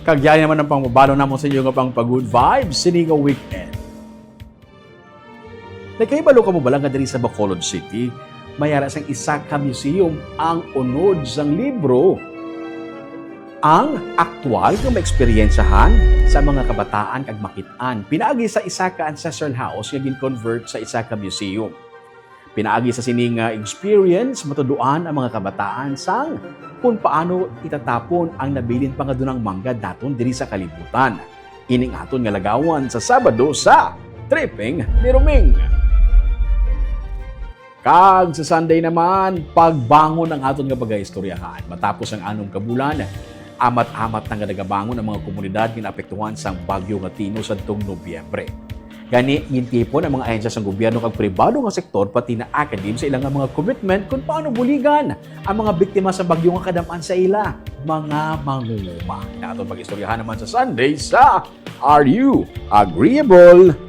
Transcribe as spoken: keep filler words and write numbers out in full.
Kag yari naman ang pangmabalo namon sa inyo nga pang pa-good vibes sini nga weekend. Nakahibalo ka mo bala nga diri sa Bacolod City, may ara sang isa ka museum ang unod sang libro. Ang aktual nga maeksperiyensahan sa mga kabataan kag makit-an pinaagi sa isa ka ancestral house nga gin-convert sa isa ka museum. Pinaagi sa sini nga experience, matuduan ang mga kabataan sang kung paano itatapon ang nabilin pa nga dunang manggad naton diri sa kalibutan. Ining aton nga lagawan sa Sabado sa Tripping ni Roming. Kag sa Sunday naman, pagbangon ang aton nga pagaistoryahan. Matapos ang anom ka bulan, amat-amat na nga nagabangon ang mga komunidad nga naapektuhan sang bagyo nga Tino sadtong Nobyembre. Gani, gintipon ang mga ahensya sang gobyerno kag pribado nga sektor, pati na academe sa ilang nga mga commitment kung paano buligan ang mga biktima sa bagyo nga kadam-an sa ila mga mangunguma. Naton pag-istoryahan naman sa Sunday sa Are You Agreeable?